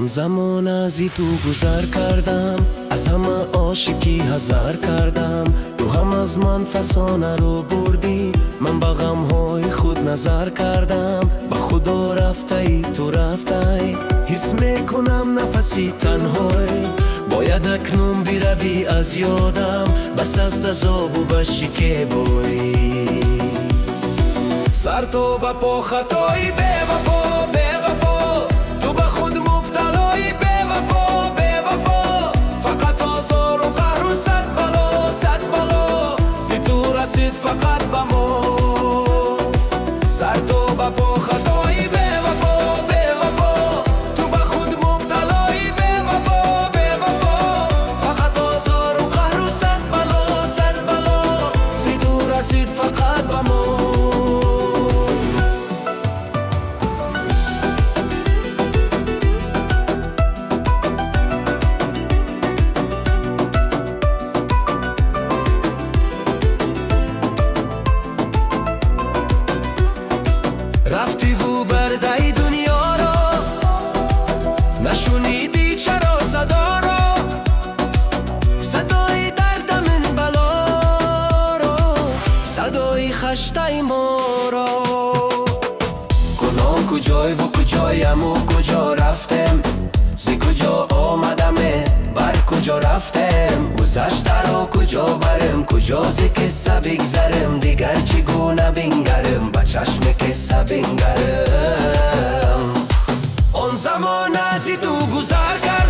Он замон аз ту гузар кардам, аз ҳама ошиқӣ ҳазар кардам. Ту ҳам аз ман фасона рӯ бурдӣ, ман ба ғамҳои худ назар кардам. Ба Худо рафтаӣ, ту рафтаӣ, ҳис мекунам нафаси танҳоӣ. Бояд акнун биравӣ аз ёдам, бас аст азобу башикебоӣ. Сар то ба по хатои бевафо, бевафо, ту ба худ мубталои бевафо, бевафо. Фақат озору қаҳру сад бало, сад бало зи ту расид фақат ба мо. Сар то ба по хатои бевафо, бевафо, ту ба худ мубталои бевафо, бевафо. Фақат озору қаҳру сад бало, сад бало зи ту расид фақат ба мо. Рафтиву бардаи дунёро, нашунидӣ чаро садоро, садои дардам ин балоро, садои хаштаи моро. Гуноҳ куҷойву куҷояму куҷо рафтем, зи куҷо омадаме бар куҷо рафтем. Гузаштаро куҷо барем, куҷо зи қисса бигзарем, дигар чӣ гуна бингарем, ба чашми қисса бингарем. Он замон аз ту гузар кардам.